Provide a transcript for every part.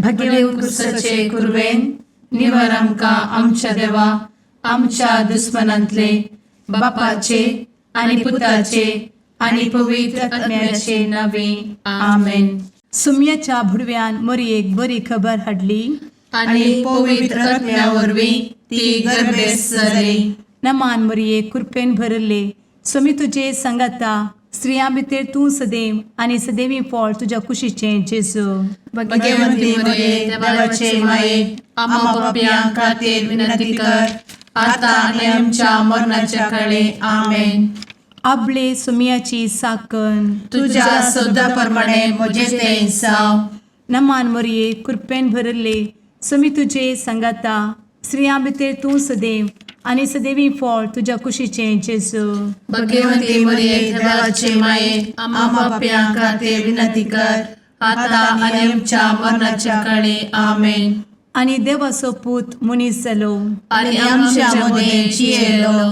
भगेवंत क्रुसाचे कुरवेन निवर आमकां आमच्या देवा आमच्या दुस्मनांतले बापाचे आनी पुताचे आनी पवित्र आत्म्याचे नावे. आमेन. सुम्याच्या भुडव्यान मोरयेक बरी खबर हाडली. आनी पवित्र आत्म्या वरवीं ती गर्भेस्त जाली. नमान मोरये, कृपेन भरले, स्वामी तुजे सांगाता. स्त्रियां भितर तूं सदैव आनी सदैवी फळ तुज्या कुशीचें जेजू. भगवंती मरिये, देवाचे माये, आम्हा पापयां खातीर विनंती कर, आता आनी आमच्या मरणाच्या काळे. आमेन. आबले सुम्याची साकन. तुझ्या शब्दा प्रमाणे म्हजें तें जावं. नमान मोरये, कृपेन भरले, स्वामी तुजे सांगाता. स्त्रियां भितर तूं सदैव आनी सदैवी फळ तुज्या कुशीचें जेजू. भगवंती मरिये, देवाचे माये, आम्हा पापयां खातीर विनंती कर, आता आनी आमच्या मरणाच्या काळे. आमेन. आनी देवाचो पूत मनीस जालो आनी आमच्या मदें जियेलो.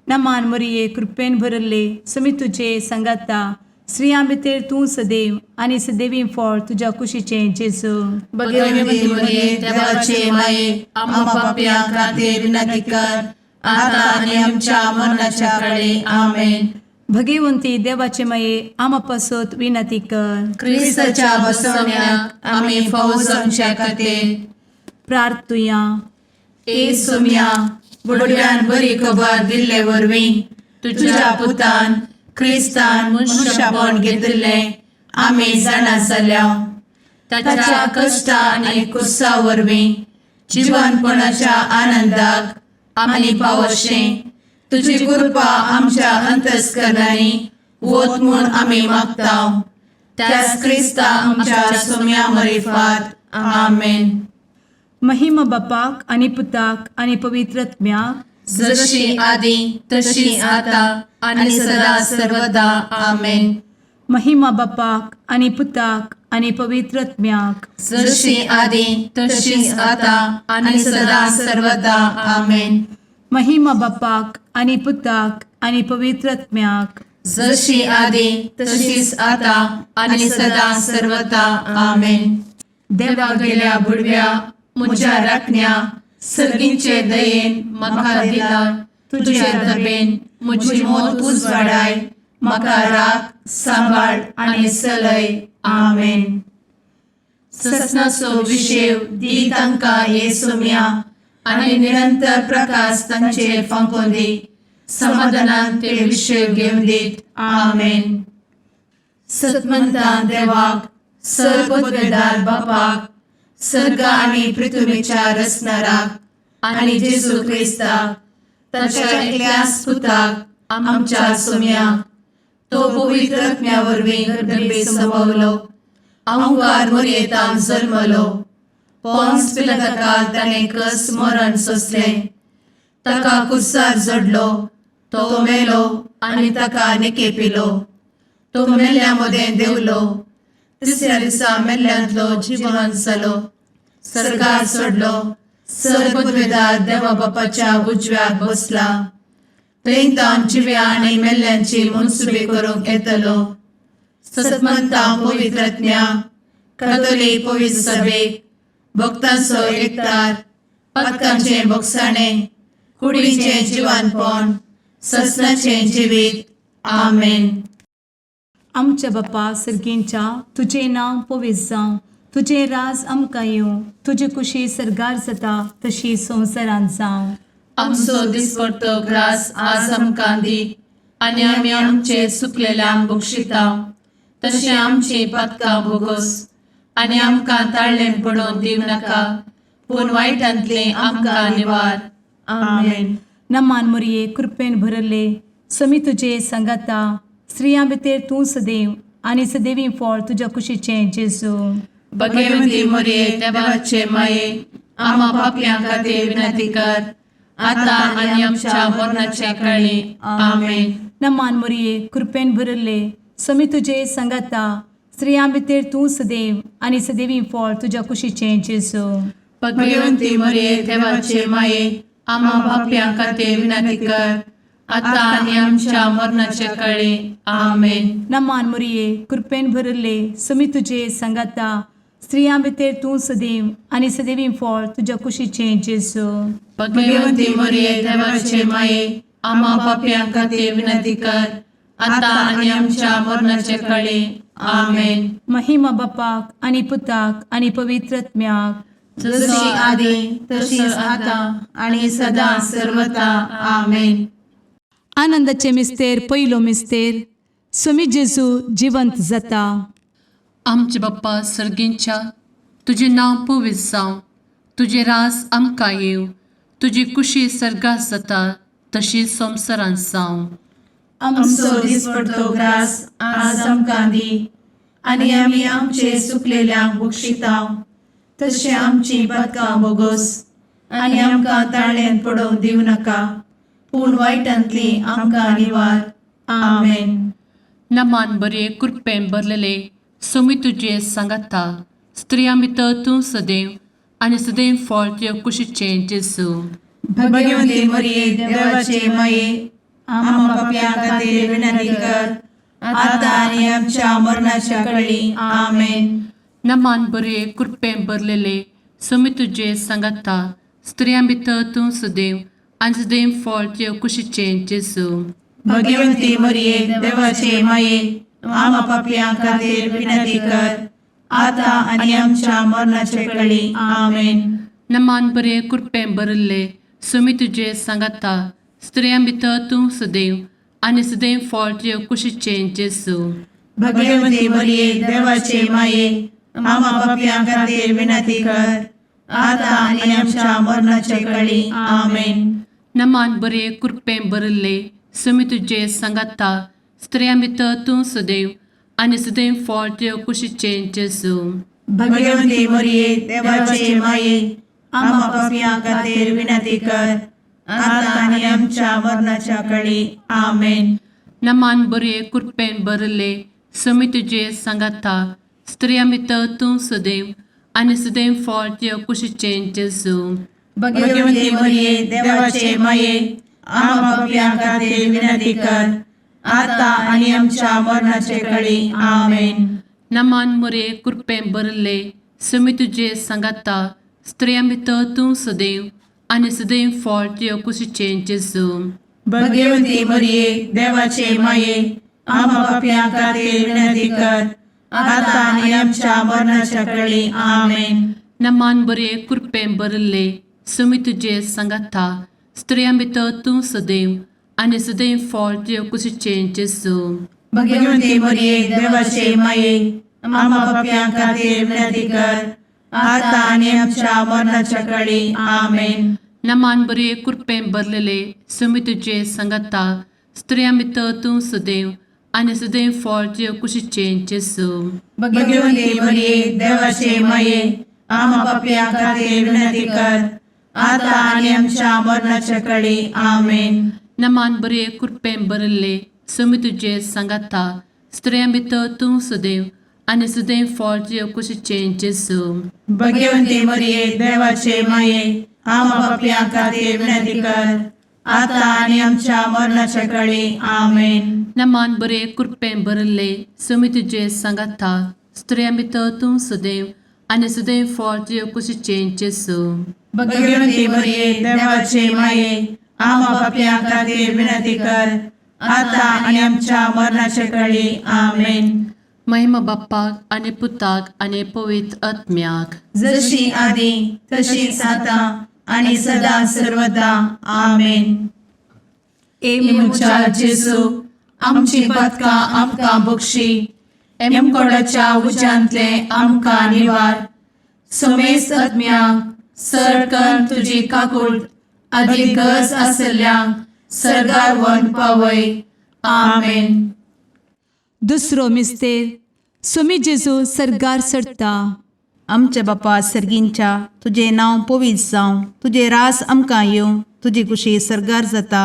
नमान मोरये, कृपेन भरले, स्वामी तुजे सांगाता. स्त्रियां भितर तूं सदैव आनी सदैवी फळ तुज्या कुशीचें जेजू. भगवंती मरिये, देवाचे माये, आम्हा पापयां खातीर विनंती कर, आता आनी आमच्या मरणाच्या काळे. आमेन. भगवंती देवाचे माये, आमा पासत विनंती कर. क्रिस्ताच्या बसवण्याक आमी फावो जावच्या खातीर प्रार्थुया. ए सोम्या, बुडव्यान बरी खबर दिल्ले वरवीं तुझ्या पुतान क्रिस्तान मनुष्यपण घेतिल्लें आमी जाणा जाल्या. ताच्या कश्टा आनी कुर्सा वरवीं जिवनपणाच्या आनंदाक आमी पावशें तुजी कृपा आमच्या अंतस्करणांनी वत म्हूण आमी मागता, त्याच क्रिस्ता आमच्या सोम्या मरिफात. आमेन. महिमा बापाक आनी पुताक आनी पवित्र आत्म्याक. जशी आदी तशी आता आणि सदा सर्वदा. आमेन. महिमा बापाक आनी पुताक आनी पवित्र आत्म्याक. जशी आदी तशीच आता आणि सदा सर्वदा. आमेन. महिमा बापाक आनी पुताक आनी पवित्र आत्म्याक. जशी आदी तशीच आता आणि सदा सर्वदा. आमेन. देवा गेल्या बुडव्या म्हज्या राखण्या, सर्गींचे दयेन म्हाका दिला तुझे दबेन म्हजी मोत उजवाडाय, म्हाका राख, सांबाळ आनी चलय. आमेन. ससनाचो विशेव दी तांकां हे सोम्या आनी निरंतर प्रकाश तांचेर फांकोवन दी. समाधानान ते विशेव घेवन दीत. आमेन. सतमंतान देवाक, सर्वपदवेदार बापाक, सर्ग आनी पृथ्वीच्या रचणाराक आनी जेजू क्रिस्ताक ताच्या एकल्याच पुताक आमच्या सोम्याक, तो पवित्र आत्म्या वरवीं गर्भे संभवलो, अंकार मोरयेतान जल्मलो, पोन्स पिलाताकाल ताणें कस मरण सोंसलें, ताका कुर्सार जडलो, तो मेलो आनी ताका निकेपिलो, तो मेल्ल्या मदें देंवलो, तिसऱ्या दिसा मेल्ल्यांतलो जिवन जालो, सर्गार चडलो, सर्वपदवेदार देवा बापाच्या उजव्याक बसला, थंय तावन जिव्या आनी मेल्ल्यांची मनसुबी करूंक येतलो. सतमंता पवित्र आत्म्या, कातोलीक पवित्र सभेक, भक्तांचो एकतार, पातकांचें भोगसाणें, कुडीचें जिवानपण, ससनाचें जिवीत. आमेन. आमच्या बापा सर्गींच्या, तुजें नांव पवित्र जावं, तुजें राज आमकां येवं, तुजी कुशी सर्गार जाता तशी संवसारांत जावं. आमचो दिसपडतो ग्रास आज आमकां दी आनी आमी आमचे चुकलेल्यांक बक्षिता तशें आमची पातकां भोगोस आनी आमकां ताळ्ळें पडोवन दिवं नाका, पूण वायटांतलें आमकां निवार. आमेन. नमान मोरये, कृपेन भरले, समी तुजे सांगाता. स्त्रियां भितर तूं सदैव आनी सदैवी फळ तुज्या कुशीचें जेजू. भगवती मोरये, देवाचे माये, आम्हा पापयां खातीर विनंती कर, आता आनी आमच्या मरणाच्या काळी. आमेन. नमान मोरये, कृपेन भरले, समी तुजे सांगाता. स्त्रियां भितर तूं सदैव आनी सदैवी फळ तुज्या कुशीचें जेजू. भगवती मोरये, देवाचे माये, आम्हा पापयां खातीर विनंती कर, आता आनी आमच्या मरणाच्या काळी. आमेन. नमान मोरये, कृपेन भरले, समी तुजे सांगाता. स्त्रियां भितर तूं सदैव आनी सदैवी फळ तुज्या कुशीचें जेजू. भगवती मरिये, देवाचे माये, आम्हा पापयां खातीर विनंती कर, आतां आनी आमच्या मरणाचे कळी. आमेन. महिमा बापाक आनी पुताक आनी पवित्र आत्म्याक. जशी आदी तशीच आतां आनी सदां सर्वता. आमेन. आनंदाचे मिस्तेर, पयलो मिस्तेर, सुमी जेजू जिवंत जाता. आमचे बाप्पा सर्गींच्या, तुजें नांव पवित्र जावं, तुजें रास आमकां येवं, तुजी कुशी सर्गात जाता तशी संवसारांत जावं. आमचो दिसपडतो ग्रास आज आमकां दी आनी आमी आमचे सुकलेल्यांक बक्षितांव तशें आमची पदकां बोगोस आनी आमकां ताळ्यान पडोवंक दिवं नाका, पूण वायटांतली आमकां निवार. आमेन. नमान बरे, कृपेन भरलेले, सोमी तुजें सांगाता, स्त्रियां भितर तूं सदैव आनी सदैव फळ तुज्या कुशीचें जेजू. भगवंती मरिये, देवाचे माये, आम्हा पापयां खातीर विनंती कर, आतां आनी आमच्या मरणाच्या कळी. आमेन. नमान बरे, कृपेन भरलेले, सोमी तुजें सांगाता, स्त्रियां भितर तूं सदैव आनी सदैव फळ तुज्या कुशीचें जेजू. भगवंती मरिये, देवाचे माये, आम्हा पापयां खातीर विनंती कर, आतां आनी आमच्या मरणाचे कळी. आमेन. नमान बरे, कृपेन भरिल्ले, सुमी तुजें सांगाता, स्त्रियां भितर तूं सदैव आनी सदैव फळ तुज्या कुशीचें जेजू. भगवंती मरिये, देवाचे माये, आम्हा पापयां खातीर विनंती कर, आतां आनी आमच्या मरणाचे कळी. आमेन. नमान बरे, कृपेन भरिल्ले, सुमी तुजें सांगाता, स्त्रियां भितर तूं सदैव आनी सदैव फळ तुज्या कुशीचें जेजू. भगवंती मरिये, देवाचे माये, आम्हा पापयां खातीर विनंती कर, आतां आनी आमच्या मरणाच्या कळी. आमेन. नमान बरे, कृपेन भरिल्ले, सुमी तुजें सांगाता, स्त्रियां भितर तूं सदैव आनी सदैव फळ तुज्या कुशीचें जेजू. भगवंती मरिये, देवाचे माये, आम्हा पापयां खातीर विनंती कर, आतां आनी आमच्या मरणाचे कळी. आमेन. नमान मुरे, कृपेन भरिल्ले, सुमी तुजें सांगाता, स्त्रियां भितर तूं सदैव आनी सदैव फळ तुज्या कुशीचें जेजू. भगवंती मरिये, देवाचे माये, आम्हा पापयां खातीर विनंती कर, आतां आनी आमच्या मरणाच्या कळी. आमेन. नमान बरे, कृपेन भरिल्ले, सुमी तुजें सांगाता, स्त्रियां भितर तूं सदैव आनी सदैव फळ तुज्या कुशीचें जेजू. भगवंती मरिये, देवाचे माये, आम्हा पापयां खातीर विनंती कर, आतां आनी आमच्या मरणाच्या कळी. आमेन. नमान बरे, कृपेन भरलेले, सुमी तुजें सांगाता, स्त्रियां भितर तूं सदैव आनी सदैव फळ तुज्या कुशीचें जेजू. भगवंती मरिये, देवाचे माये, आम्हा पापयां खातीर विनंती कर, आतां आनी आमच्या मरणाच्या कळी. आमेन. नमान बरे, कृपेन भरिल्ले, सुमी तुजें सांगाता, स्त्रियां भितर तूं सदैव आनी सदैव फळ तुज्या कुशीचें जेजू. भगवंती मरिये, देवाचे माये, आम्हा पापयां खातीर विनंती कर, आतां आनी आमच्या मरणाच्या कळी. आमेन. नमान बरे, कृपेन भरिल्ले, सुमी तुजें सांगाता, स्त्रियां भितर तूं सदैव आनी सदैव फळ तुज्या कुशीचें जेजू. भगवंती मरिये, देवाचे माये, आम्हा पापयां खातीर विनंती कर, आतां आनी आमच्या मरणाच्या कळी. आमेन. महिमा बाप्पाक आनी पुताक आनी पवित्र आत्म्याक. जशी आदी तशीच आतां आनी सदां सर्वदा. आमेन. ए म्हज्या जेजू, आमची पदकां आमकां बक्षी, एमकोडाच्या उज्यांतले आमकां निवार, समेस्त आत्म्यांक सरकन तुजी काकूळ आदी गरज आसल्ल्यांक सर्गार वन पावय. आमेन. दुसरो मिस्तेर, सुमी जेजू सर्गार चडता. आमच्या बापा सर्गींच्या, तुजें नांव पवित्र जावं, तुजें रास आमकां येवं, तुजी कुशी सर्गार जाता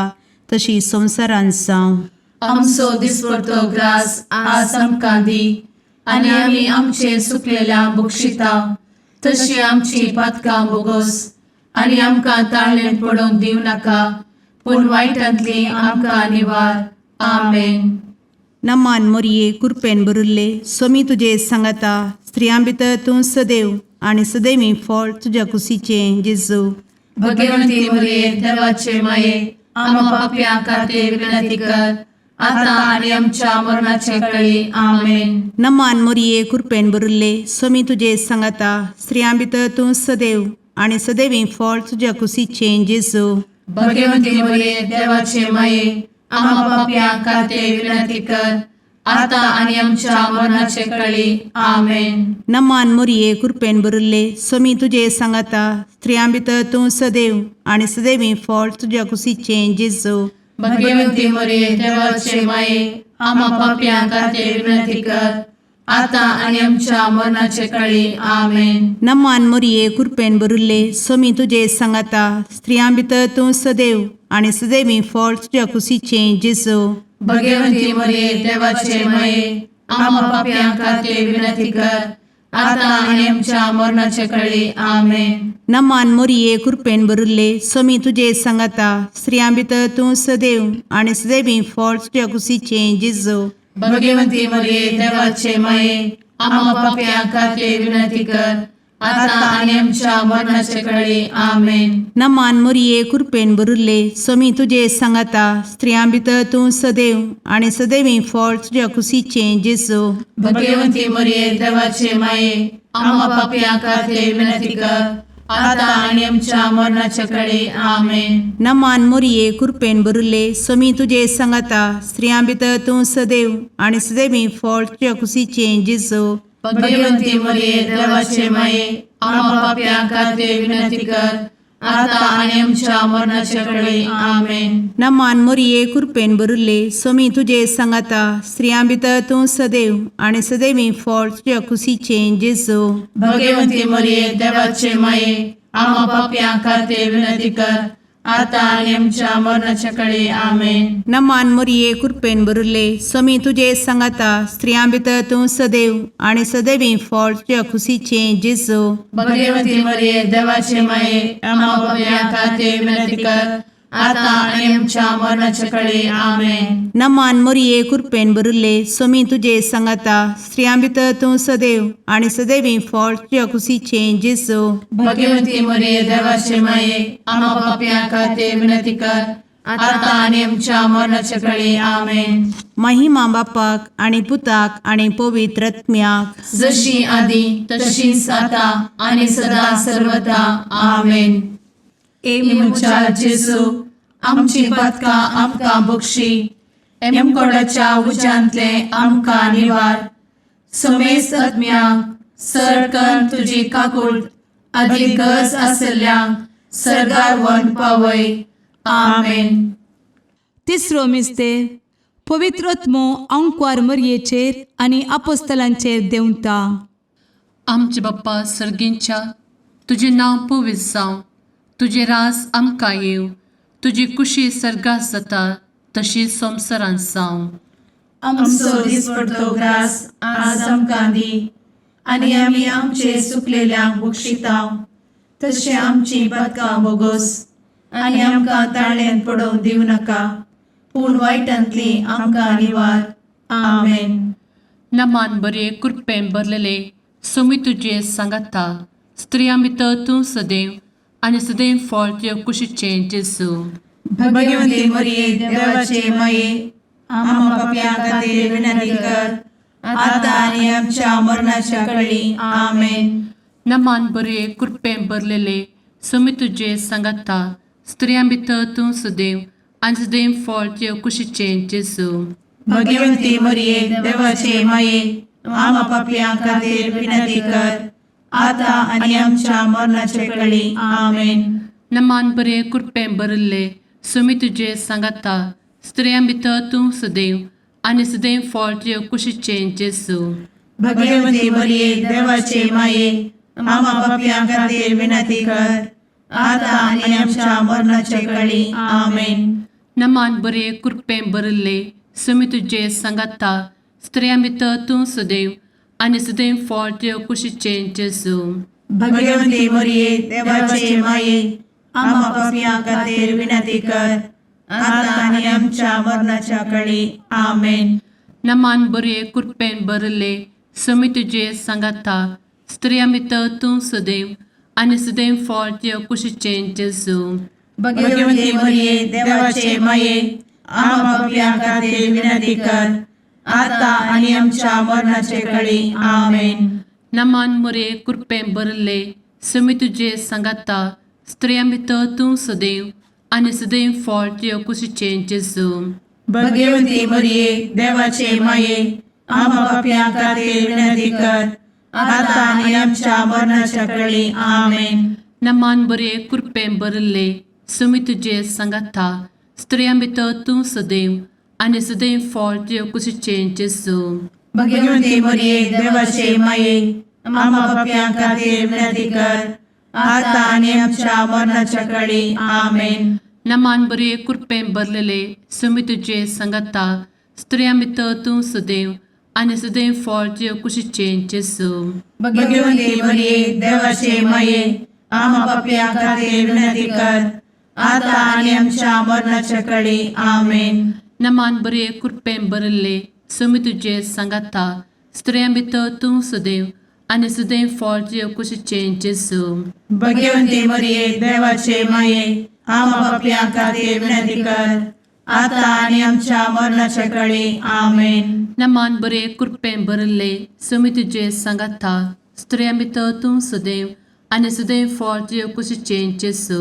तशी संवसारांत जावं. आमचो दिसपडतो ग्रास आज आमकां दी आनी आमी आमचे सुकलेल्या बक्षिता तशी आमची पातकां बोगोस आनी आमकां ताळ्ळें पडोवंक दिवं नाका, पूण वायटांतली आमकां निवार. आमेन. नमान मोरये कुरपेन भरिल्ले सोमी तुजे सांगाता स्त्रियां भितर तूं सदैव आनी सदैवी फळ तुज्या कुशीचें जेजू. भगवंती मरिये देवाचे माये आम्हा पापयां खातीर विनंती कर आता आनी आमच्या मरणाचे कळी. आमेन. नमान मोरये कुरपेन भरिल्ले सोमी तुजे सांगाता स्त्रियां भितर तूं सदैव आनी सदैवी फळ तुज्या कुशीचें जेजू. भगवंती मरिये देवाचे माये आम्हा पापयां खातीर विनंती कर आता आनी आमच्या मरणाचे कळी. आमेन. नमान मोरये कुरपेन भरिल्ले सोमी तुजे सांगाता स्त्रियां भितर तूं सदैव आनी सदैवी फळ तुज्या कुशीचें जेजू. भगवंती मरिये देवाचे माये आम्हा पापयां खातीर विनंती कर आता आनी आमच्या मरणाचे कळी. आमेन. नमान मोरये कुरपेन भरिल्ले सोमी तुजे सांगाता स्त्रियां भितर तूं सदैव आनी सदैवी फळ तुज्या कुशीचें जेजू. भगवंती मरिये देवाचे माये आम्हा पापयां खातीर विनंती कर आता आनी आमच्या मरणाचे कळी. आमेन. नमान मोरये कुरपेन भरिल्ले सोमी तुजे सांगाता स्त्रियां भितर तूं सदैव आनी सदैवी फळ तुज्या कुशीचें जेजू. भगवंती मरिये देवाचे माये आम्हा पापयां खातीर विनंती कर आता आनी आमच्या मरणाचे कळी. आमेन. नमान मोरये कुरपेन भरिल्ले सोमी तुजे सांगाता स्त्रियां भितर तूं सदैव आनी सदैवी फळ तुज्या कुशीचें जेजू. भगवंती मरिये देवाचे माये आम्हा पापयां खातीर विनंती कर आता आनी आमच्या मरणाचे कळी. आमेन. नमान मोरये कुरपेन भरिल्ले सोमी तुजे सांगाता स्त्रियां भितर तूं सदैव आनी सदैवी फळ तुज्या कुशीचें जेजू. भगवंती मरिये देवाचे माये आम्हा पापयां खातीर विनंती कर आता आनी आमच्या मरणाचे कळी. आमेन. नमान मोरये कुरपेन भरिल्ले सोमी तुजे सांगाता स्त्रियां भितर तूं सदैव आनी सदैवी फळ तुज्या कुशीचें जेजू. भगवंती मरिये देवाचे माये आम्हा पापयां खातीर विनंती कर आता आनी आमच्या मरणाचे कळी. आमेन. नमान मोरये कुरपेन भरिल्ले सोमी तुजे सांगाता स्त्रियां भितर तूं सदैव आनी सदैवी फळ तुज्या कुशीचें जेजू. भगवंती मरिये देवाचे माये आम्हा पापयां खातीर विनंती कर आता आनी आमच्या मरणाचे कळी. आमेन. नमान मोरये कुरपेन भरिल्ले सोमी तुजे सांगाता स्त्रियां भितर तूं सदैव आनी सदैवी फळ तुज्या कुशीचें जेजू. भगवंती मरिये देवाचे माये आम्हा पापयां खातीर विनंती कर आता आनी आमच्या मरणाचे कळी. आमेन. महिमा बापाक आनी पुताक आनी पवित्र आत्म्याक. जशी आदी तशीच आता आनी सदा सर्वदा. आमेन. ए म्हज्या जेजू आमची पातकां आमकां बक्षी एमकोडाच्या उज्यांतले आमकां निवार समेस्त आत्म्यांक सरकन तुजी काकूट आदी गरज आसल्ल्यांक सरगार वन पावय. आमेन. तिसरो मिस्तेर पवित्र आत्मो अंकवार मरयेचेर आनी आपोस्तलांचेर देंवता. आमचे बाप्पा सर्गींच्या तुजें नांव पवित्र जावं, तुजें राज आमकां येवं, तुजी कुशी सर्गात जाता तशी संवसारांत जावं. आमचो दिसपडतो ग्रास आज आमकां दी आनी आमी आमचे सुकलेल्यांक बक्षितांव तशें आमची पातकां बोगोस आनी आमकां ताळ्यांत पडोवंक दिवं नाका पूण वायटांतली आमकां निवार. आमेन. नमान बरे कृपेन भरलेले सोमी तुजे सांगाता स्त्रियां भितर तूं सदैव आनी सदैव फळ तुज्या कुशीचें जेजू. भगवंती मरिये देवाचे माये आम्हा पापयां खातीर विनंती कर आता आनी आमच्या मरणाच्या कळी. आमेन. नमान बरे कृपेन भरलेले सोमी तुजे सांगाता स्त्रियां भितर तूं सदैव आनी सदैव फळ तुज्या कुशीचें जेजू. भगवंती मरिये देवाचे माये आम्हा पापयां खातीर विनंती कर आता आनी आमच्या मरणाच्या कळी. आमेन. नमान बरे कृपेन भरिल्ले सोमी तुजे सांगाता स्त्रियां भितर तूं सदैव आनी सदैव फळ तुज्या कुशीचें जेजू. भगवंती मरिये देवाचे माये आम्हा पापयां खातीर विनंती कर आता आनी आमच्या मरणाच्या कळी. आमेन. नमान बरे कृपेन भरिल्ले सोमी तुजे सांगाता स्त्रियां भितर तूं सदैव आनी सदैव फळ तुज्या कुशीचें जेजू. भगवंती मरिये देवाचे माये आम्हा पापयां खातीर विनंती कर आता आनी आमच्या मरणाच्या कळी. आमेन. नमान बरये कृपेन भरले समी तुजे सांगाता स्त्रिया भितर तूं सदैव आनी सदैव फळ तुज्या कुशीचें जेजू. भगवती मरिये, देवाचे माये, आम्हा पापयां खातीर विनंती कर, आता आनी आमच्या मरणाचे कळी. आमेन. नमान मुरे कृपेन भरले समी तुजे सांगाता स्त्रिया भितर तूं सदैव आनी सदैव फळ तुज्या कुशीचें जेजू. भगवती मरिये, देवाचे माये, आम्हा पापयां खातीर विनंती कर, आता आनी आमच्या मरणाच्या कळी. आमेन. नमान बरे कृपेन भरले समी तुजे सांगाता स्त्रिया भितर तूं सदैव आनी सदैव फळ तुज्या कुशीचें जेजू. भगवती मरिये, देवाचे माये, आम्हा पापयां खातीर विनंती कर, आता आनी आमच्या मरणाच्या कळी. आमेन. नमान बरे कृपेन भरलेले समी तुजे सांगाता स्त्रिया भितर तूं सदैव आनी सदैव फळ तुज्या कुशीचें जेजू. भगवती मरिये, देवाचे माये, आम्हा पापयां खातीर विनंती कर, आता आनी आमच्या मरणाच्या कळी. आमेन. नमान बरे कृपेन भरले समी तुजे सांगाता स्त्रिया भितर तूं सदैव आनी सदैव फळ तुज्या कुशीचें जेजू. भगवती मरिये, देवाचे माये, आम्हा पापयां खातीर विनंती कर, आता आनी आमच्या मरणाच्या कळी. आमेन. नमान बरे कृपेन भरले समी तुजे सांगाता स्त्रिया भितर तूं सदैव आनी सदैव फळ तुज्या कुशीचें जेजू.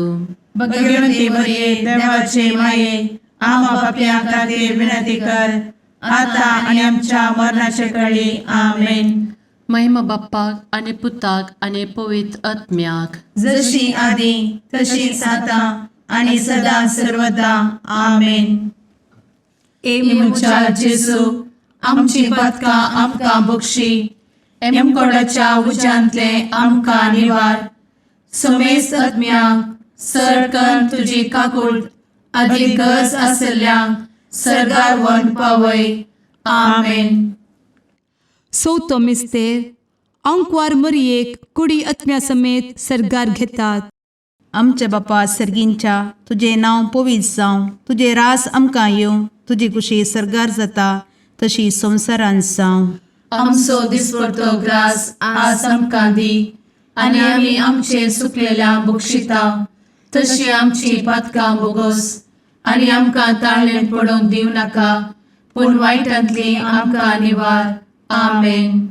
भगवती मरिये, देवाचे माये, आम्हा पापयां खातीर विनंती कर, आता आनी आमच्या मरणाच्या कळी. आमेन. महिमा बाप्पाक आनी पुताक आनी पवित्र आत्म्याक. जशी आदी तशीच आता आणि सदा सर्वदा. आमेन. ए म्हज्या जेजू, आमची पातकां आमकां बक्षी, एमकोडाच्या उज्यांतले आमकां निवार, समेस्त आत्म्यांक सरकन तुजी काकूळ आदी गरज आसल्ल्यांक सरगार व्हरून पावय. आमेन. चवथो मिस्तेर आंकवार मरियेक कुडी आत्म्या समेत सर्गार घेतात. आमच्या बापा सर्गींच्या, तुजें नांव पवित्र जावं, तुजें रास आमकां येवं, तुजी कुशी सर्गार जाता तशी संवसारांत जावं. आमचो दिसपडतो ग्रास आज आमकां दी आनी आमी आमचे सुकलेल्या बक्षिता तशी आमची पातकां बोगोस आनी आमकां ताळणेंत पडोवंक दिवं नाका, पूण वायटांतली आमकां निवार. आमेन.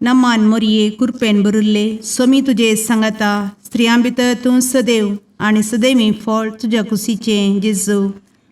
नमान मोरये, कुरपेन भरिल्ले, सोमी तुजे सांगाता, स्त्रियां भितर तूं सदैव आनी सदैवी फळ तुज्या कुशीचें जेजू.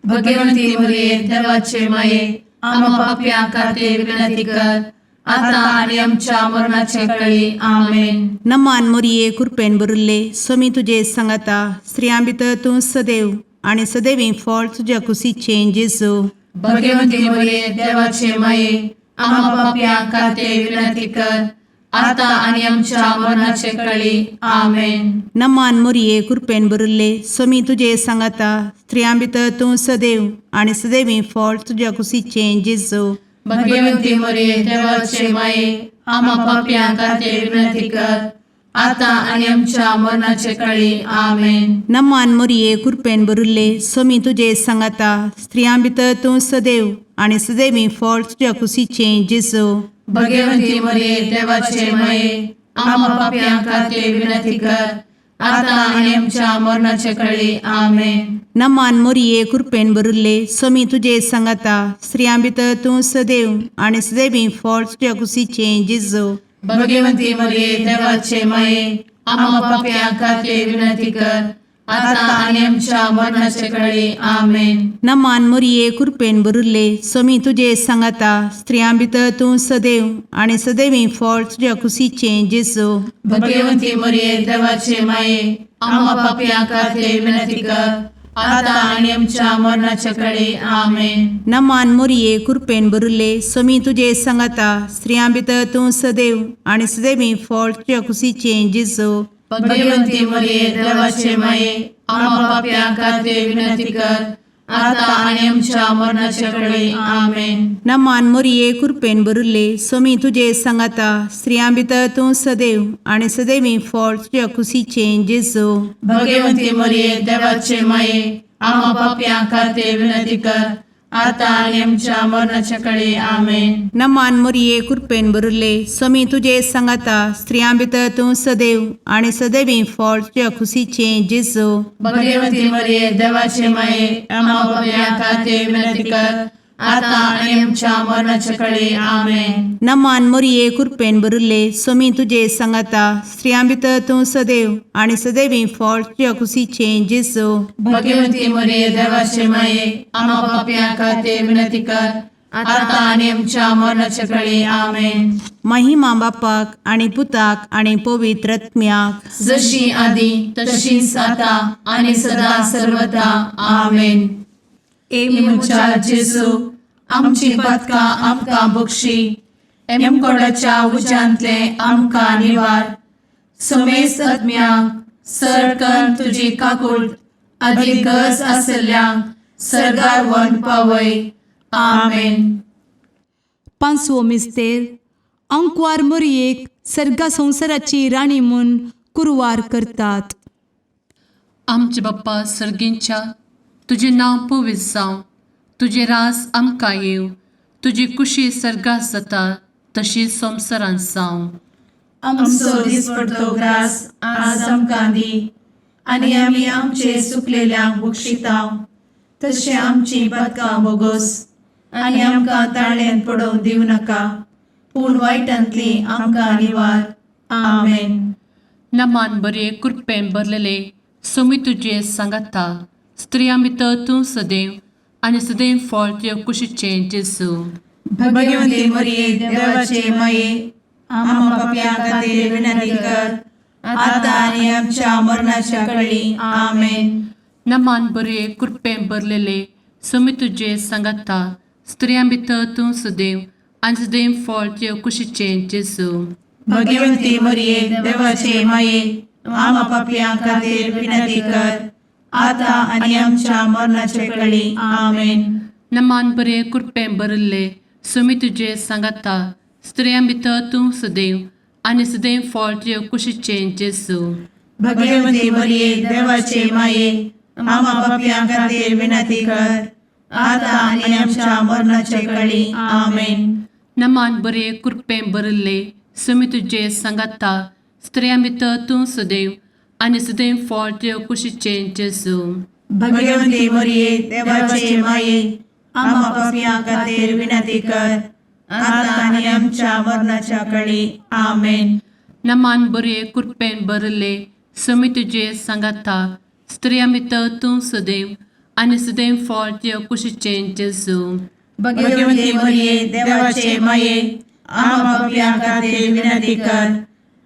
भगवंती मरिये, देवाचे माये, आम्हा पापयां खातीर विनंती कर, आता आनी आमच्या मरणाचे कळी. आमेन. नमान मोरये, कुरपेन भरिल्ले, सोमी तुजे सांगाता, स्त्रियां भितर तूं सदैव आनी सदैवी फळ तुज्या कुशीचें जेजू. भगवंती मरिये, देवाचे माये, आम्हा पापयां खातीर विनंती कर, आता आनी आमच्या मरणाचे कळी. आमेन. नमान मोरये, कुरपेन भरिल्ले, सोमी तुजे सांगाता, स्त्रियां भितर तूं सदैव आनी सदैवी फळ तुज्या कुशीचें जेजू. भगवंती मरिये, देवाचे माये, आम्हा पापयां खातीर विनंती कर, आता आनी आमच्या मरणाचे कळी. आमेन. नमान मोरये, कुरपेन भरिल्ले, सोमी तुजे सांगाता, स्त्रियां भितर तूं सदैव आनी सदैवी फळ तुज्या कुशीचें जेजू. भगवंती मरिये, देवाचे माये, आम्हा पापयां खातीर विनंती कर, आता आनी आमच्या मरणाचे कळी. आमेन. नमान मोरये, कुरपेन भरिल्ले, सोमी तुजे सांगाता, स्त्रियां भितर तूं सदैव आनी सदैवी फळ तुज्या कुशीचें जेजू. भगवंती मरिये, देवाचे माये, आम्हा पापयां खातीर विनंती कर, आता आनी आमच्या मरणाचे कळी. आमेन. नमान मोरये, कुरपेन भरिल्ले, सोमी तुजे सांगाता, स्त्रियां भितर तूं सदैव आनी सदैवी फळ तुज्या कुशीचें जेजू. भगवंती मरिये, देवाचे माये, आम्हा पापयां खातीर विनंती कर, आता आनी आमच्या मरणाचे कळी. आमेन. नमान मोरये, कुरपेन भरिल्ले, सोमी तुजे सांगाता, स्त्रियां भितर तूं सदैव आनी सदैवी फळ तुज्या कुशीचें जेजू. भगवंती मरिये, देवाचे माये, आम्हा पापयां खातीर विनंती कर, आता आनी आमच्या मरणाचे कळी. आमेन. नमान मोरये, कुरपेन भरिल्ले, सोमी तुजे सांगाता, स्त्रियां भितर तूं सदैव आनी सदैवी फळ तुज्या कुशीचें जेजू. भगवंती मरिये, देवाचे माये, आम्हा पापयां खातीर विनंती कर, आतां आनी आमच्या मरणाच्या कडे आमेन. नमान मोरये, कृपेन भरिल्ले, स्वामी तुजे सांगाता. स्त्रियां भितर तूं सदैव आनी सदैवी फळ तुज्या खुशीचें जेजू. भगवती मरिये, देवाचे माये, आम्हा पापयां खातीर विनंती कर, आतां आनी आमच्या मरणाच्या कडे आमेन. नमान मोरये, कृपेन भरिल्ले, स्वामी तुजे सांगाता. स्त्रियां भितर तूं सदैव आनी सदैवी फळ तुज्या खुशीचें जेजू. भगवती मरिये, देवाचे माये, आम्हा पापयां खातीर विनंती कर, आतां आनी आमच्या मरणाच्या कडे आमेन. महिमा बापाक आनी पुताक आनी पवित्र आत्म्याक. जशी आदी तशीच आता आणि सदा सर्वदा आमेन. ए म्हज्या जेजू, आमची पदकां आमकां बक्षी, एमकोडाच्या उज्यांतले आमकां निवार, समेस्त आत्म्यांक सरकन तुजी काकूट आदी गरज आसल्ल्यांक सरगार वन पावय. आमेन. पांचवो मिस्तेर, आंकवार मोरयेक सर्गा संवसाराची राणी म्हूण कुरवार करतात. आमचे बाप्पा सर्गींच्या, तुजें नांव पवित्र जावं, तुजें राज आमकां येवं, तुजी कुशी सर्गात जाता तशी संवसारांत जावं. आमचो दिसपडतो ग्रास आज आमकां दी, आनी आमी आमचे सुकलेल्यांक बक्षितांव, तशें आमची पदकां बोगोस, आनी आमकां ताळ्यान पडोवंक दिवं नाका, पूण वायटांतली आमकां निवार. आमेन. नमान बरे, कृपेन भरलेले, सोमी तुजे सांगाता. स्त्रियां भितर तूं सदैव आनी सदैव फळ तुज्या कुशीचें जेजू. भगवती मरिये, देवाचे माये, आम्हा पापयां खातीर विनंती कर, आतां आनी आमच्या मरणाच्या कळी. आमेन. नमान बरे, कृपेन भरलेले, सोमी तुजे सांगाता. स्त्रियां भितर तूं सदैव आनी सदैव फळ तुज्या कुशीचें जेजू. भगवती मरिये, देवाचे माये, आम्हा पापयां खातीर विनंती कर, आतां आनी आमच्या मरणाचे कळी. आमेन. नमान बरे, कृपेन भरिल्ले, सोमी तुजे सांगाता. स्त्रियां भितर तूं सदैव आनी सदैव फळ तुज्या कुशीचें जेजू. भगवती मरिये, देवाचे माये, आम्हा पापयां खातीर विनंती कर, आतां आनी आमच्या मरणाचे कळी. आमेन. नमान बरे, कृपेन भरिल्ले, सोमी तुजे सांगाता. स्त्रियां भितर तूं सदैव आनी सदैव फळ तुज्या कुशीचें जेजू. भगवती मरिये, देवाचे माये, आम्हा पापयां खातीर विनंती कर, आतां आनी आमच्या मरणाच्या कळी. आमेन. नमान बरे, कृपेन भरिल्ले, सोमी तुजे सांगाता. स्त्रियां भितर तूं सदैव आनी सदैव फळ तुज्या कुशीचें जेजू. भगवती मरिये, देवाचे माये, आम्हा पापयां खातीर विनंती कर,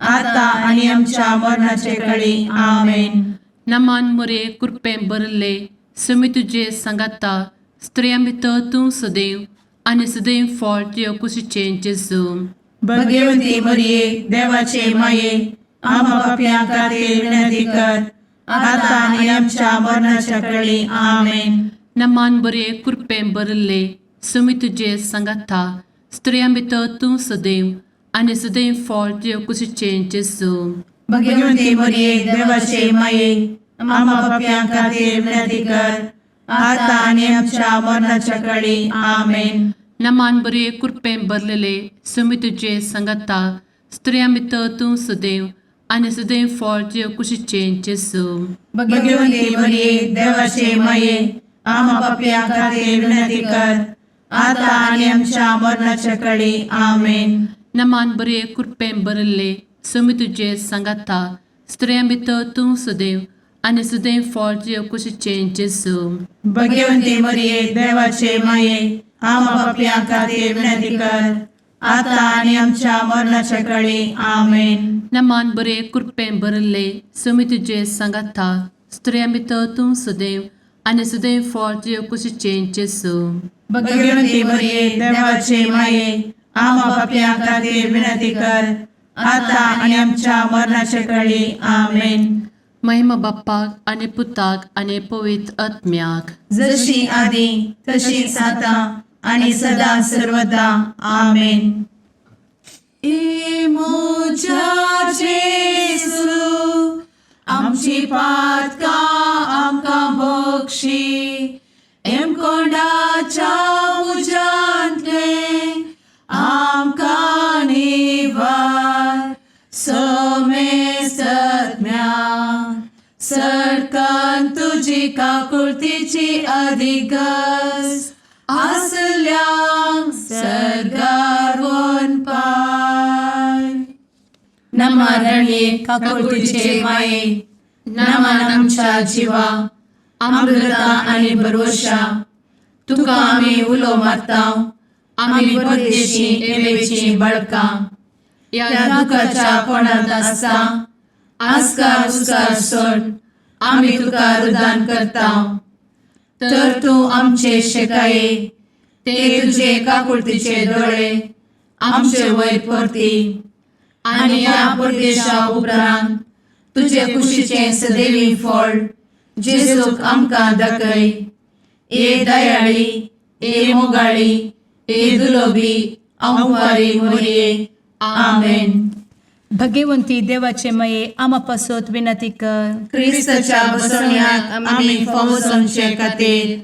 आतां आनी आमच्या मरणाचे कळी. आमेन. नमान मोरे, कृपेन भरिल्ले, सोमी तुजे सांगाता. स्त्रियां भितर तूं सदैव आनी सदैव फळ तुज्या कुशीचें जेजू. भगवती मरिये, देवाचे माये, आम्हा पापयां खातीर विनंती कर, आतां आनी आमच्या मरणाच्या कळी. आमेन. नमान बरे, कृपेन भरिल्ले, सोमी तुजे सांगाता. स्त्रियां भितर तूं सदैव आनी सदैव फळ तुज्या कुशीचें जेजू. भगवती मरिये, देवाचे माये, आम्हा पापयां खातीर विनंती कर, आतां आनी आमच्या मरणाच्या कळी. आमेन. नमान बरे, कृपेन भरलेले, सोमी तुजे सांगाता. स्त्रियां भितर तूं सदैव आनी सदैव फळ तुज्या कुशीचें जेजू. भगवती मरिये, देवाचे माये, आम्हा पापयां खातीर विनंती कर, आतां आनी आमच्या मरणाच्या कळी. आमेन. नमान बरे, कृपेन भरिल्ले, सोमी तुजे सांगाता. स्त्रियां भितर तूं सदैव आनी सदैव फळ तुज्या कुशीचें जेजू. भगवती मरिये, देवाचे माये, आम्हा पापयां खातीर विनंती कर, आतां आनी आमच्या मरणाच्या कळी. आमेन. नमान बरे, कृपेन भरिल्ले, सोमी तुजे सांगाता. स्त्रियां भितर तूं सदैव आनी सदैव फळ तुज्या कुशीचें जेजू. भगवती मरिये, देवाचे माये, आम्हा पापयां खातीर विनंती कर, आतां आनी आमच्या मरणाच्या कळी. आमेन. महिमा बाप्पाक आनी पुताक आनी पवित्र आत्म्याक. जशी आदी तशीच आता आणि सदा सर्वदा. आमेन. ए म्हज्या जेजू, आमची पातकां आमकां बक्षी, एमकोंडाच्या तुजी काकुळतीची अधिगस आसल्यांक सर्गार वनपाय. नमरणये काकुळतीचे माये, नमन आमच्या जिवा, अमृता आनी भरवशा, तुका आमी उलो मारता, आमी परदेशी एवेची बळकां ह्या दुखाच्या कोणांत आसता, आस्कार उस्कार सोड आमी तुका रुदान करता, तर तूं आमचे शेकाये ते तुजे काकुळतीचे दोळे आमचे वयर परती आनी ह्या परदेशा उपरांत तुजे कुशीचें सदैवी फळ जेजूक आमकां दाखय. ए दयाळी, ए मोगाळी, ए दुलोबी अंवारी मोरये. आमेन. भगवंती देवाचे मये आमा पासत विनंती कर. क्रिस्ताच्या बसवण्याक आमी फावो जावचे खातीर.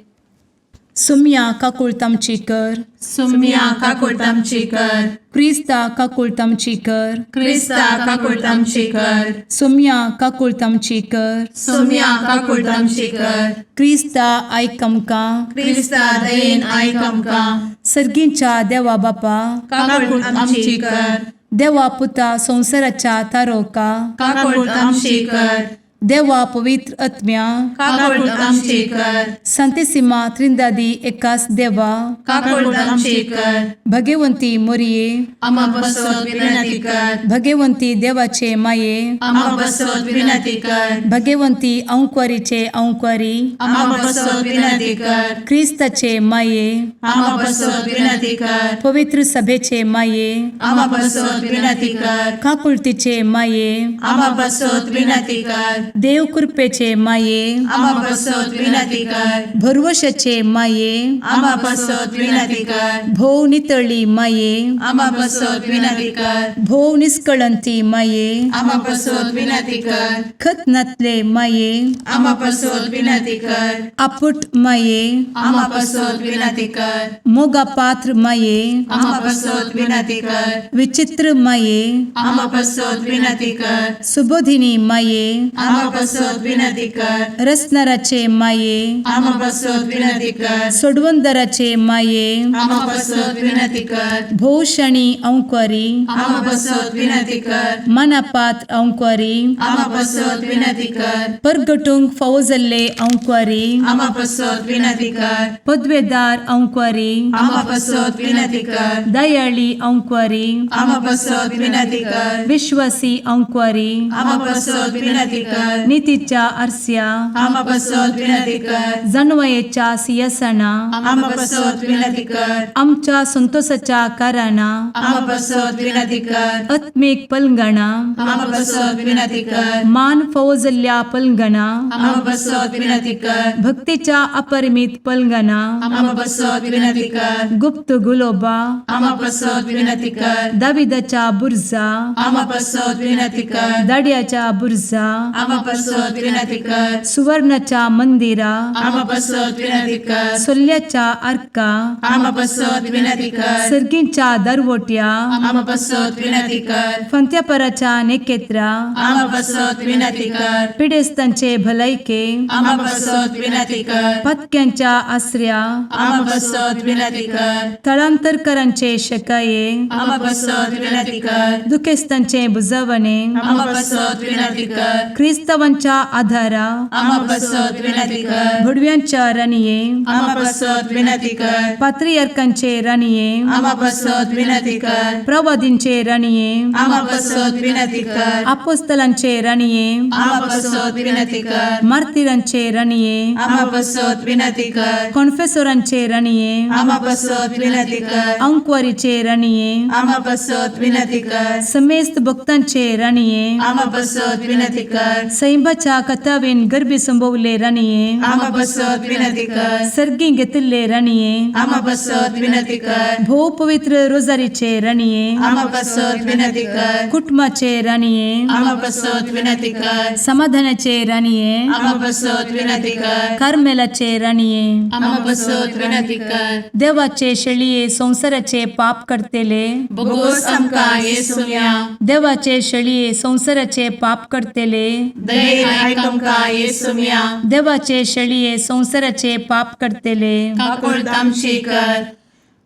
सुम्या काकुळत आमची कर. सुम्या काकुळट आमची कर. क्रिस्ता काकुळत आमची कर. क्रिस्ता काकुळट आमची कर. सुम्या काकुळत आमची कर. सुम्या काकुळट आमची कर. क्रिस्ता आयक आमकां. क्रिस्ता दयेन आयक आमकां. सर्गींच्या देवा बापा, काकुळट आमची कर. देवा पुता संवसाराच्या तारोका, काकुळट आमची कर. देवा पवित्र आत्म्या, काकुळट आमची कर. संतेसिमा त्रिंदादी एकास देवा, काकुळट आमची कर. भगवंती मोरये, आमा बसत विनंती कर. भगवंती देवाचे माये, आमा बसत विनंती कर. भगवंती अंक्वारीचे अंक्वारी, आमा बसत विनंती कर. क्रिस्ताचे माये, आमा बसत विनंती कर. पवित्र सभेचे माये, आमा बसत विनंती कर. काकुळतीचे माये, आमा बसत विनंती कर. देव कृपेचे माये, आमा बसत विनंती कर. भरवशाचे माये, आमा बसत विनंती कर. भोव नितळी माये, आमा बसत विनंती कर. भोव निस्कळंती माये, आमा बसत विनंती कर. खत नातले माये, आमा बसत विनंती कर. आपुट माये, आमा बसत विनंती कर. मोगा पात्र माये, आमा बसत विनंती कर. विचित्र माये, आमा बसत विनंती कर. सुबोधिनी माये, आमा बसत विनंती कर. रसनाराचे माये, आमा बसत विनंती कर. सोडवंदराचे माये, आमा बसत विनंती कर. भोवशणी अंक्वारी, आमा बसत विनंती कर. मनापात्र अंक्वारी, आमा बसत विनंती कर. परगटूंक फावो जाल्ले अंक्वारी, आमा बसत विनंती कर. पदवेदार अंक्वारी, आमा बसत विनंती कर. दयाळी अंक्वारी, आमा बसत विनंती कर. विश्वासी अंक्वारी, आमा बसत विनंती कर. नितीच्या आरस्या, आमा बसत विनंती कर. जानवयेच्या सियासना, आमा बसत विनंती कर. आमच्या संतोषाच्या कारणां, आमा बसत विनंती कर. आत्मीक पलंगणा, आमा बसत विनंती कर. मान फावो जाल्ल्या पलंगणा, आमा बसत विनंती कर. भक्तीच्या अपरिमित पलंगणा, आमा बसत विनंती कर. गुप्त गुलोबा, आमा बसत विनंती कर. दाविदाच्या बुर्जा, आमा बसत विनंती कर. दाड्याच्या बुर्जा, आमा बसत विनंती कर. सुवर्णाच्या मंदिरा, आमा बसत विनंती कर. सोल्ल्याच्या आर्का, आमा बसत विनंती कर. सर्गींच्या दरवट्या, आमा बसत विनंती कर. फंत्यापराच्या नेकेत्रा, आमा बसत विनंती कर. पिडेस्तांचे भलायके, आमा बसत विनंती कर. पत्क्यांच्या आसऱ्या, आमा बसत विनंती कर. थळांतरकरांचे शकाये, आमा बसत विनंती कर. दुखेस्तांचे बुजवणे, आमा बसत विनंती कर. क्रिस्तावांच्या आधारा, आमा बसत विनंती कर. भुडव्यांच्या राणये, आमा बसत विनंती कर. पात्रियार्कांचे राणये, आमा बसत विनंती कर. प्रवादींचे राणये, आमा बसत विनंती कर. आपोस्तलांचे राणये, आमा बसत विनंती कर. मार्तिरांचे राणये, आमा बसत विनंती कर. कॉन्फेसोरांचे राणये, आमा बसत विनंती कर. अंक्वारीचे राणये, आमा बसत विनंती कर. समेस्त भक्तांचे राणये, आमा बसत विनंती कर. सैंबाच्या कथावेन गर्भी संभवले राणये, आमा बसत विनंती कर. सर्गी घेतिल्ले राणये, आमा बसत विनंती कर. भोव पवित्र रोजारीचे राणये, आमा बसत विनंती कर. कुटुंबाचे राणये, आमा बसत विनंती कर. समाधानाचे राणये, आमा बसत विनंती कर. कार्मेलाचे राणये, आमा बसत विनंती कर. देवाचे शेळये संवसाराचे पाप करतेले, बोगोस आमकां येसुया. देवाचे शेळये संवसाराचे पाप करतेले, दयेन आयक आमकां येसुम्या. देवाचे शेळये संवसाराचे पाप करतले, काकुळट आमची कर.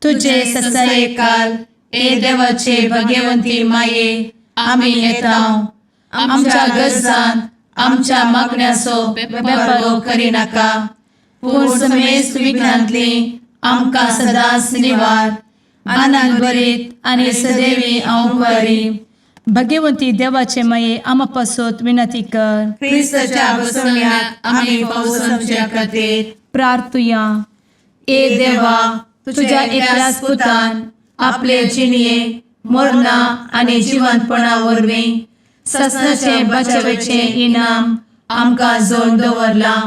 तुझे ससायेकाल ए देवाचे भगवंती माये, आमी येता आमच्या गरजान आमच्या मागण्याचो बेपर्वो करिनाका, पूण समेस्त विघ्नांतली आमकां सदांच निवार. आनंद भरीत आनी सदैवी अंवकारी भगवंती देवाचे माये, आमा पासत विनंती कर. क्रिस्ताच्या बसवण्याक आमी पावसाच्या खातीर प्रार्थुया. ए देवा, तुझ्या एकल्याच पुतान आपले जिणये मरणा आनी जिवंतपणा वरवीं ससनाचे बचावेचे इनाम आमकां जोड दवरलां.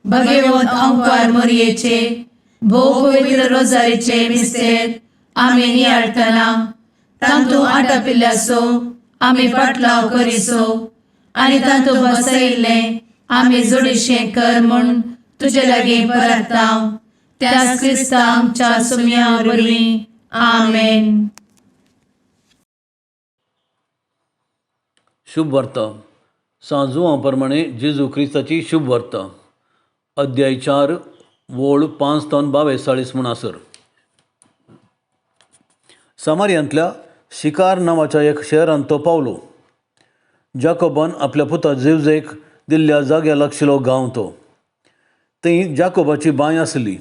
भगवंत अंकार मोरयेचे भोव पवित्र रोजारीचे मिस्तेर आमी नियाळटना तांतू आटापिल्ल्याचो आमी पाटलाव करिसो आनी तांतू बसयिल्लें आमी जोडीशें कर म्हूण तुजे लागीं परताव, त्याच क्रिस्ता आमच्या सुम्या वरवीं. आमेन. शुभ वार्ता सांजुआ प्रमाणे जेजू क्रिस्ताची शुभ वार्ता, अध्याय 4 वोळ 5 तावन 42 म्हूण आसर. सामारियांतल्या शिकार नांवाच्या एक शहरांत तो पावलो. जाकोबान आपल्या पुता जेवजेक दिल्ल्या जाग्या लागशिलो गांव तो. थंय जाकोबाची बांय आसली.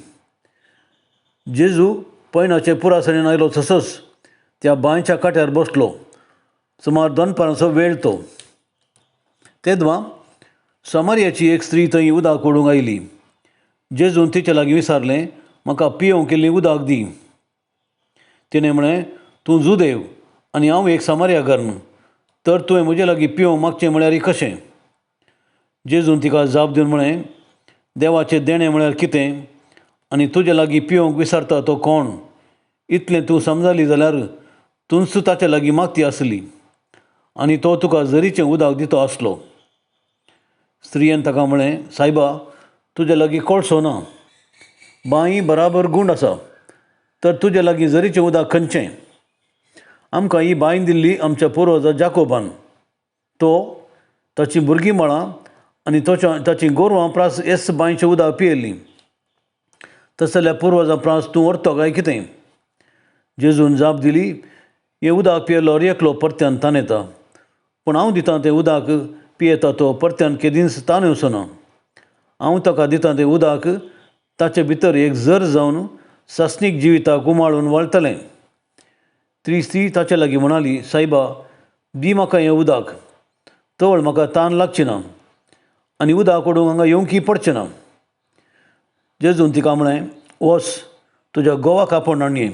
जेजू पयणाचे पुरासणेन आयलो तसोच त्या बांयच्या काट्यार बसलो. सुमार दनपारांचो वेळ तो. तेदवा समारियाची एक स्त्री थंय उदक ओडूंक आयली. जेजून तिचे लागीं विचारलें, म्हाका पियोवंक इल्ली उदक दी. तिणें म्हळें, तूं जुदेव आनी हांव एक समारियाकर्ण, तर तुवें म्हजे लागीं पियोवंक मागचें म्हळ्यार कशें? जेजून तिका जाप दिवन म्हळें, देवाचें देणें म्हळ्यार कितें आनी तुजे लागीं पियोवंक विचारता तो कोण, इतलें तूं समजाली जाल्यार तूंच ताचे लागीं मागती आसली आनी तो तुका जरीचें उदक दितो आसलो. स्त्रियेन ताका म्हळें, सायबा, तुजे लागीं कोळसो ना, बांय बराबर गुंड आसा, तर तुजे लागीं जरीचें उदक खंयचें? आमकां ही बांय दिल्ली आमच्या पुर्वजा जाकोबान. तो ताचीं भुरगीं मळां आनी ताचीं गोरवां प्रास येस बांयचें उदक पियेल्लीं. तशें जाल्यार पुर्वजां प्रास तूं व्हरतो काय कितें? जेजून जाप दिली, हें उदक पियेलो एकलो परत्यान ताणेता, पूण हांव दितां तें उदक पियेता तो परत्यान केदींच ताणेवचो ना. हांव ताका दितां तें उदक ताचे भितर एक जर जावन सासणीक जिविताक उमाळून वळटलें. ती स्त्री ताचे लागीं म्हणाली, सायबा, दी म्हाका हें उदक, तवळ म्हाका तान लागची ना आनी उदक ओडूंक हांगा येवंकय पडचें ना. जेजून तिका म्हळें, वच तुज्या घोवाक आपोवन हाडून ये.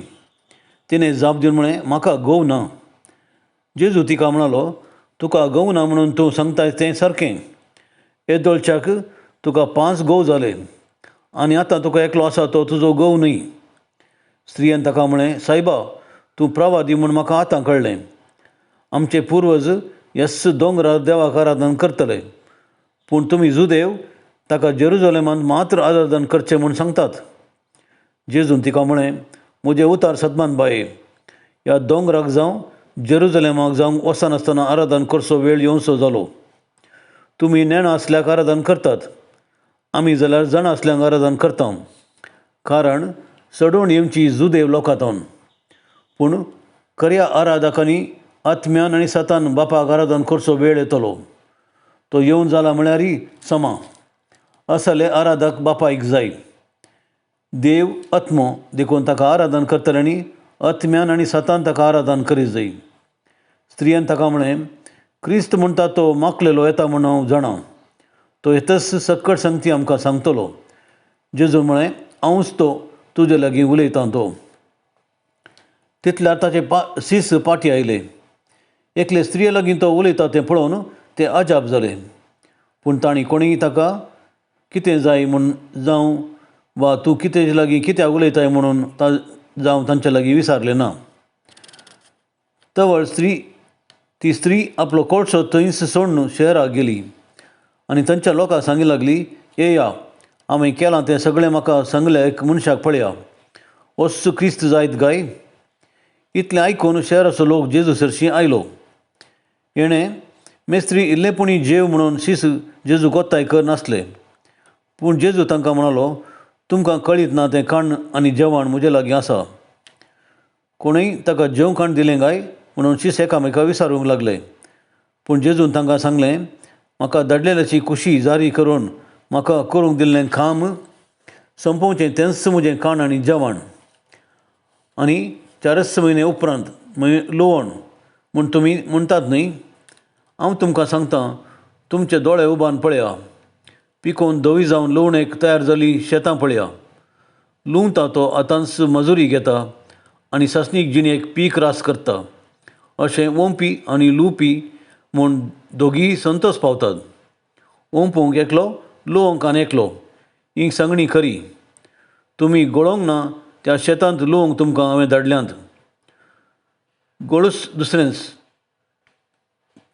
तिणें जाप दिवन म्हळें, म्हाका घोव ना. जेजू तिका म्हणालो, तुका घोव ना म्हणून तूं सांगताय तें सारकें. येदोळच्याक तुका 5 घोव जाले आनी आतां तुका एकलो आसा तो तुजो घोव न्हय. स्त्रियेन ताका म्हळें, सायबा, तूं प्रवादी म्हूण म्हाका आतां कळ्ळें. आमचे पुर्वज येस दोंगरार देवाक आराधन करतले, पूण तुमी जुदेव ताका जेरुजलेमांत मात्र आराधन करचें म्हूण सांगतात. जेजून तिका म्हळें, म्हजें उतार सदमान बाये, ह्या दोंगराक जावं जेरुजलेमाक जावंक वचनासतना आराधन करचो वेळ येवचो जालो. तुमी नेणां आसल्याक आराधन करतात, आमी जाल्यार जाणां आसल्यांक आराधन करता, कारण चडोवन येवची जुदेव लोकांतून. पूण खऱ्या आराधकांनी आत्म्यान आनी सतान बापाक आराधन करचो वेळ येतलो, तो येवन जाला म्हळ्यारय समा. असले आराधक बापायक जाय. देव आत्मो, देखून ताका आराधन करतले आनी आत्म्यान आनी सतान ताका आराधन करीत जाय. स्त्रियेन ताका म्हळें, क्रिस्त म्हणटा तो माकलेलो येता म्हूण हांव जाणा, तो येतच सक्कड संगती आमकां सांगतलो. जेजून म्हळें, हांवूच तो तुजे लागीं उलयतां तो. तितल्यार ताचे सीस पाटी आयले. एकले स्त्रिये लागीं तो उलयता तें पळोवन ते अजाप जाले. पूण तांणी कोणीय ताका कितें जाय म्हूण जावं वा तूं कितें लागीं कित्याक उलयताय म्हणून जावं तांचे लागीं विचारलें ना. तवळ ती स्त्री आपलो कोळसो थंयच सोडून शहराक गेली आनी तांच्या लोकांक सांगी लागली, येया, हांवें केलां तें सगळें म्हाका सांगलें एक मनशाक पळया, वस्तू क्रिस्त जायत काय? इतलें आयकून शहराचो लोक जेजू सरशीं आयलो. हेणें मेस्त्री इल्लेपणी जेव म्हणून शीस जेजू गोत्ताय कर नासले. पूण जेजू तांकां म्हणालो, तुमकां कळीत ना तें खाण आनी जेवण म्हजे लागीं आसा. कोणूय ताका जेवण खाण दिलें काय म्हणून शीस एकामेका विचारूंक लागले. पूण जेजून तांकां सांगलें, म्हाका धाडलेल्याची खुशी जारी करून म्हाका करूंक दिल्लें काम सोंपोवचें तेंच म्हजें खाण आनी जेवण. आनी 4 म्हयने उपरांत लुवण म्हूण तुमी म्हणटात न्हय? हांव तुमकां सांगता, तुमचे दोळे उबान पळया, पिकोवन धवी जावन लुवणेक तयार जाली शेतां पळया. लुंवता तो आतांच मजुरी घेता आनी सासणीक जिणेक पीक रास करता. अशें ओंपी आनी लुवपी म्हूण दोगीय संतोश पावतात. ओंपूंक एकलो, लुवंक आनी एकलो, ही सांगणी खरी. तुमी गळोवंक ना त्या शेतांत लुवंक तुमकां हांवें धाडल्यांत. गोळूच दुसरेंच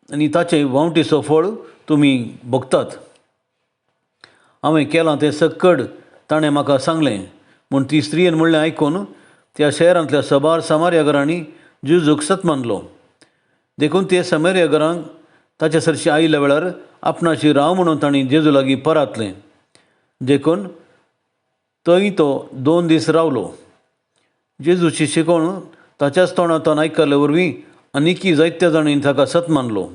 आनी ताचें वांवटीचो फळ तुमी भोगतात. हांवें केलां तें सक्कड ताणें म्हाका सांगलें. म्हूण ती स्त्रियेन म्हणलें आयकून त्या शहरांतल्या सबार समार्या घरांनी जेजूक सत मानलो. देखून ते समार्या घरांक ताचे सरशी आयिल्ल्या वेळार आपणाशी राव म्हणून तांणी जेजू लागीं परातलें. देखून थंय तो 2 दीस रावलो. जेजूची शिकवण ताच्याच तोंडांतल्यान आयकल्ले वरवीं आनीकय जायत्या जाणांनी ताका सत मानलो.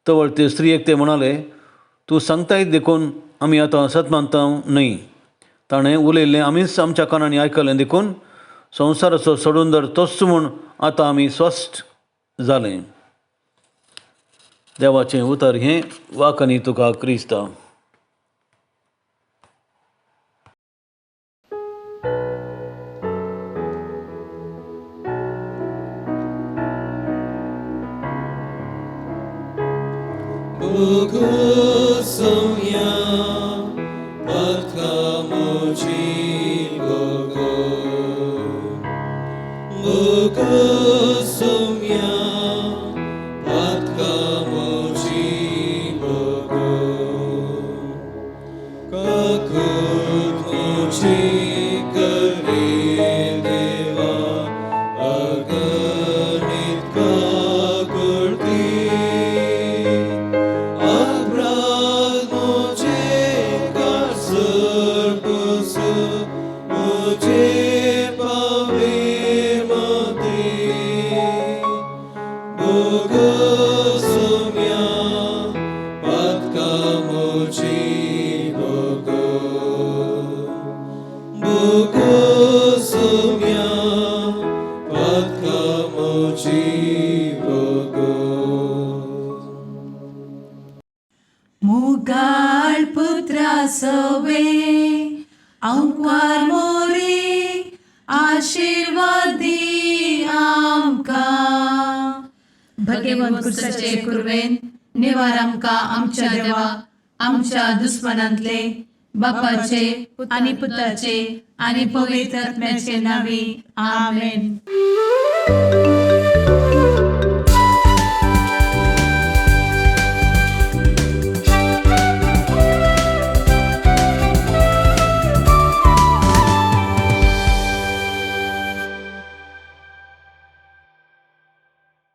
तवळ ते स्त्रियेक ते म्हणाले, तूं सांगताय देखून आमी आतां सत मानता न्हय. ताणें उलयल्लें आमीच आमच्या कानांनी आयकलें, देखून संवसाराचो सोडून तोच म्हूण आतां आमी स्वस्थ जालें. देवाचें उतर हें वाकनी तुका क्रिस्ता. मुगाळ पुत्रा सवे अंकार मोरे आशीर्वादी आमकां. भगवंत कुर्साचे कुर्वेन निवार आमकां आमच्या देवा आमच्या दुस्मनांतले बापाचे आनी पुताचे आनी पवित्र आत्म्याचे नांवी आमेन.